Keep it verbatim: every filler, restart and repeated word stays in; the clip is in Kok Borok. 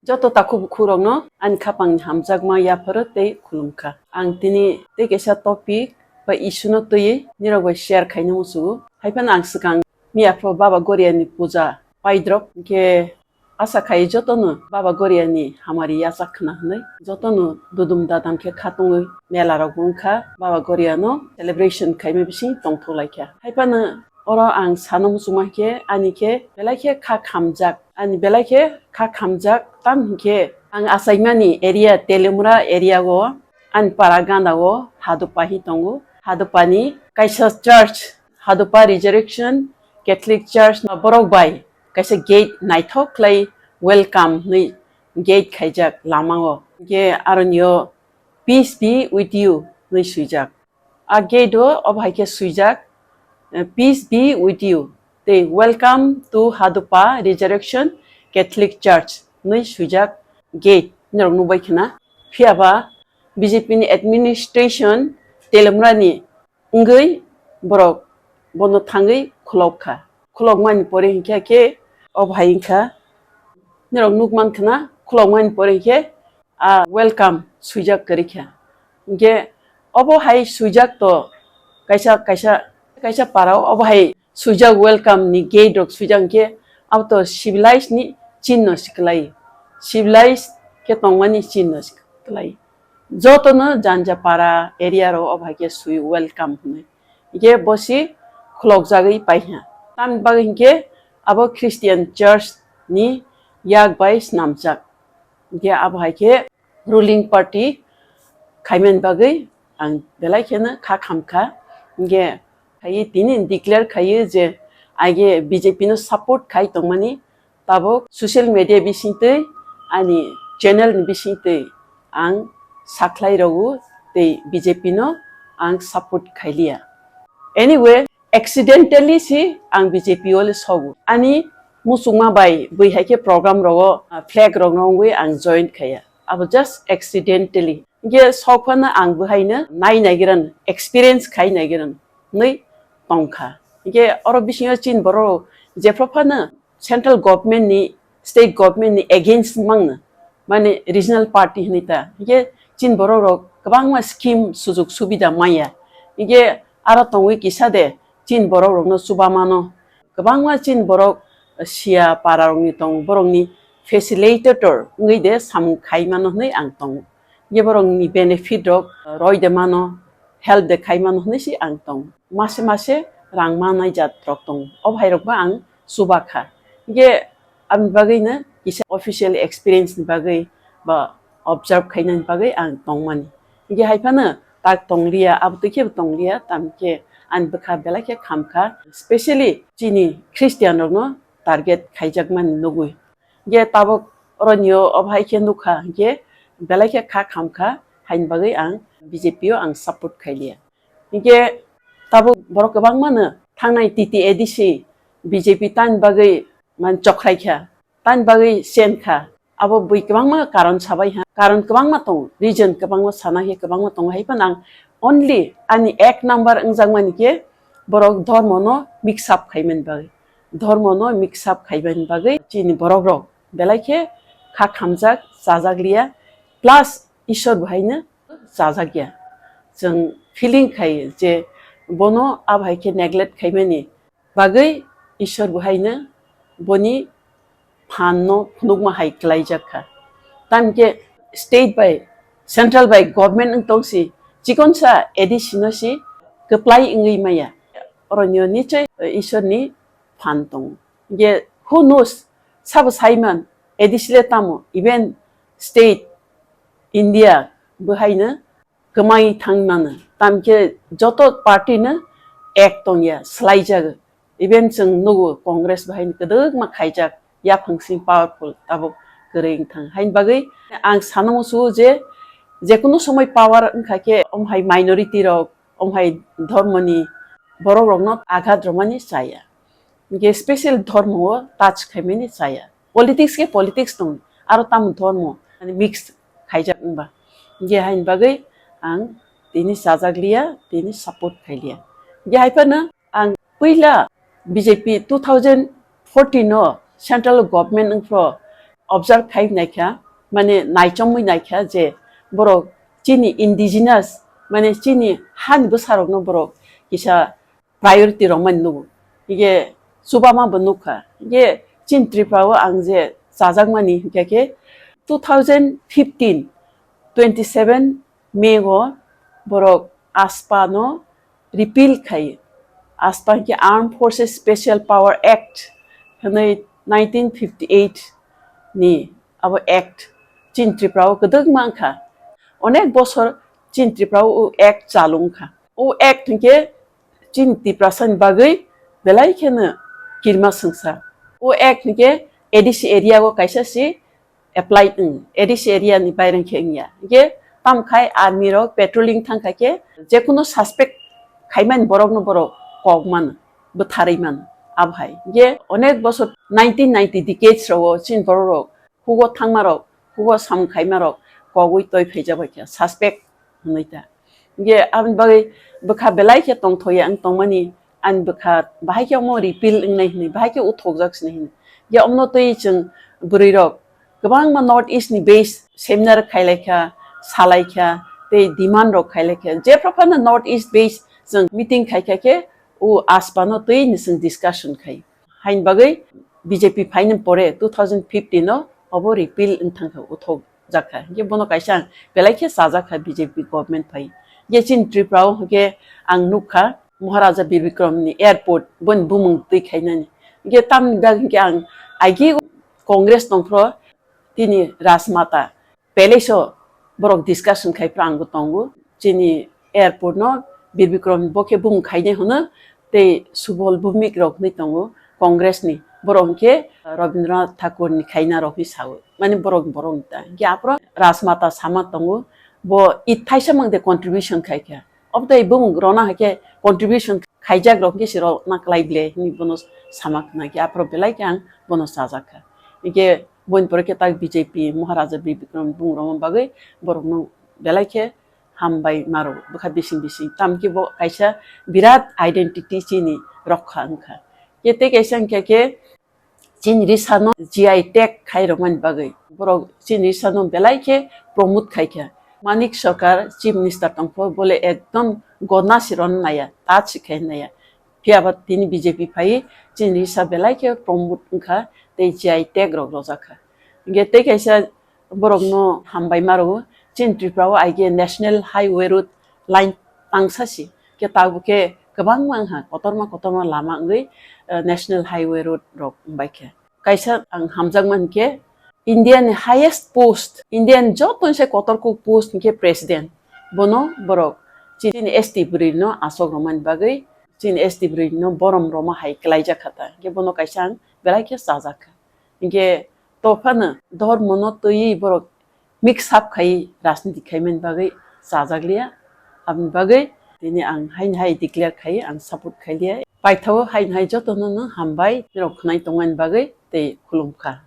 Joto takhuk bukhuk rokno ani khapangni hamjakma yapharo tei khulumkha. Ang tini tei kaisa topic ba issue no twiwi nirok bai share khaina muchungo. Haiphano ang swkang miyaphro Baba Goriani puja paidrop, hwnkhe asa khai jotono Baba Goriani hamari yachak khna hwnwi jotono dudum dadam khe khatungwi mela rok bo wngkha, Baba Goriano celebration khaima bising tongthok laikha. Haiphano oro ang sana muchungma khe ani khe belai khe kha khamjak, ani belai khe kha khamjak tam hinkhe ang achaimani area Telemura area o ani para gana o Hadupa hi tongo. Hadupani kaisa church, Hadupa Resurrection Catholic Church no borok bai kaisa gate naithok khlai welcome hwnwi gate khaijak lama o. Hwnkhe aroni o "Peace be with you" hwnwi swijak. A gate o obo hai khe swijak, eh, "Peace be with you" tei "Welcome to Hadupa Resurrection Catholic Church" hwnwi swijak gate norok nukbai khna. Phiya ba B J P ni administration Telemura ni wngwi borok bono thangwi khulok kha. Khulokmani pore hinkhe khe obo hai wngkha, norok nukman khna, khulokmani pore hinkhe a welcome swijak kwrwi kha. Hinkhe obo hai swijak to kaisa, kaisa, kaisa para o obo hai swijak welcome ni gate rok swijak hinkhe abo to civilized ni chinno se kwlai, civilized khe tongmani chinno se kwlai. Jotono Janjapara area rok obo hai khe swi welcome hwnwi. Hwnkhe bo si khulokjagwi paiha. Tamni bagwi hinkhe abo Christian church ni yak bai snamjak. Hwnkhe abo hai khe ruling party khaimani bagwi ang belai kheno kha khamkha. Hwnkhe khaiwi tini declare khaiwi je age B J P no support khai tongmani, tabuk social media bisingtwi, ani channel ni bisingtwi ang sakhlai rogo tei B J P no ang support khailiya. Anyway, accidentally si ang B J P o le sogo. Ani muchungma bai bui hai khe program rogo, ah, flag rok no wngwi ang join khaiya. Abo just accidentally. Hingke sok phano ang bwhai no nai naigiran, experience khai naigiran hwnwi tongkha. Hingke oro bisingo chini borok jephru phano central government ni, state government ni against mangno, mane regional party hinui ta. Hingke chini borok rok kwbangma scheme sujug subida manya. Hingke aro tongwi kisa de chini borok rokno chuba mano. Kwbangma chini borok sia para rokni tong, borokni facilitator wngwi de samung khai mano hinui ang tongo. Hingke borokni benefit rok roi de mano, help de khai mano hinui si ang tongo. Mase mase rang manai jat rok tongo. O bhai rok ba ang chuba kha. Hingke aboni bagwi no kisa official experience ni bagwi ba observe khainani bagwi ang tongmani. Hingke hai phano tak tongliya, abo twi khe bo tongliya, tamo khe ani bwkha belai khe kham kha. Specially chini Christian rokno target khaijakmani nugwi. Hingke tabuk oroni o obo hai khe nukha, hingke belai khe kha kham kha, haini bagwi ang B J P o ang support khailiya. Hingke tabuk borok kwbangma no thangnai T T A D C B J P tani bagwi man chokhrai kha, tani bagwi chen kha. Abo bui kwbangma karon sabai ha, karon kwbangma tongo, reason kwbangma sana khe kwbangma tongo, hai phano ang only ani ek number wngjakmani khe borok dhormo no mix up khaimani bagwi, dhormo no mix up khaimani bagwi chini borok rok belai khe kha khamjak, chajak liya, plus Ishwar bo haino chajak ya. Chwng feeling khai je bono abo hai khe neglect khaimani bagwi Ishwar bo haino boni phan no phunukma hai klaijak kha. Tamni khe state bai, central bai government wng tong si, chikonsa A D C no si kwplai wngwi maya. Oroni o nichoi Ishwar ni phan tongo. Hingke who knows, sabo saiman, A D C le tamo, even state, India, bo haino kwmai thang mano. Tamkhe joto party no ek tongya, swlaijago. Even chwng nugo, Congress bo haino kwdwkma khaijak, yaphang sing powerful, tabuk kwrwi wng thang. Haini bagwi ang sana muchungo je, jekunu somoi power wngkha khe, om hai minority rok, om hai dhormoni borok rokno aghat rwmani chaya. Hingke special dhormo o touch khaimani chaya. Politics khe politics tong, aro tamo dhormo, mane mix khaijak wngba. Hingke haini bagwi ang tini chajak liya, tini support khai liya. Hingke hai phano ang puila B J P two thousand fourteen o central government wngphro observe khai naikha, mane naichomwi naikha je borok chini indigenous, mane chini hani bwsarokno borok kisa priority rwmani nugo. Hige chubama bo nukha. Hige chini Tripura o ang je chajakmani hingkha khe two thousand fifteen twenty seven May o borok AFSPA no repeal khai. AFSPA hingkhe Armed Forces Special Power Act hwnwi nineteen fifty eight ni abo act chini Tripura o kwdwkma wngkha. Onek bosor chini Tripura o act chalu wngkha. O act hingkhe chini Tiprasani bagwi belai kheno kirima swngsa. O act hingkhe A D C area o kaisa si apply wng, A D C area ni baireng khe wngya. Hingkhe tamkhai army rok patrolling thangkha khe jekunu suspect khaimani borokno borok kok mano, bwtharwi mano. Abohai hingkhe onek bosor nineteen ninety decades rogo chini borok rok hugo thangmarok, hugo samung khaimarok kogwi toi phaijabaikha, suspect hwnwi ta. Hingkhe aboni bagwi bwkha belai khe tongthoya wng tongmani, ani bwkha bahai khe omo repeal wngnai hwnwi, bahai khe uthokjak sini hwnwi. Hingkhe omono twi chwng bwrwirok kwbangma North East ni base seminar khailaikha, salaikha, tei demand rok khailaikha. Jephru phano North East base chwng meeting khaikha khe o AFSPA no twi ni chwng discussion khai. Haini bagwi B J P phaini pore two thousand fifteen o obo repeal wng thangkha, uthok jakha. Hingkhe bono kaisa ang belai khe chajakha B J P government phai. Hingkhe chini Tripura o hingkhe ang nukha Maharaja Bir Bikram ni airport boni bumung twi khainani. Hingkhe tamni bagwi hingkhe ang agi Congress tongphro tini Rajmata Palace o borok discussion khai phra ang bo tongo. Chini airport no Bir Bikram bo khe bumung khainai hwno tei Subol Bhumik rok hinwi tongo Congress ni. Borok hwnkhe Rabindranath Thakur ni khaina rok hinwi sao. Mani borok borok ni ta. Hwnkhe aphro Rajmata sama tongo. Bo it thaisa mang de contribution khai kha. Obtei bumung rona hai khe contribution khaijak rok hwnkhe se rok na klai ble hinwi bono sama khna khe aphro belai khe ang bono chajak kha. Hwnkhe Boni pore khe tak B J P Maharaja Bir Bikram bumung rokma bagwi borokno belai khe hambai maro bwkha bising bising. Tamkhe bo kaisa birat identity chini rokha wngkha. Khe tei kaisa wngkha khe chini risa no G I tag khai rwmani bagwi borok chini risa no belai khe promote khai kha. Manik Sarkar Chief Minister tongpho bole ekdom gona si rwna naya, ta si khai naya. Phiya ba tini B J P phai chini risa belai khe promote wngkha tei G I tag rok rojak kha. Hingkhe tei kaisa borokno hambai ma rwo, chini Tripura o aige National Highway Road line tangsa si. Khe tabuk khe kwbangma wngha, kotorma kotorma lama wngwi, eh, National Highway Road rok wngbai kha. Kaisa ang hamjakma hinkhe India ni highest post, India ni joto ni sai kotor kuk post hinkhe president. Bono borok chini S T bwrwi no asok rwmani bagwi, chini S T bwrwi no borom rwma hai kwlaijak kha ta. Hinkhe bono kaisa ang belai khe chajak kha. Hinkhe to phano dhormo no twiwi borok mix up khai rajniti khaimani bagwi chajak liya. Aboni bagwi tini ang haini hai declare khai, ang support khai liya. Paithago haini hai jotono no hambai, norok khwnai tongmani bagwi tei khulum kha.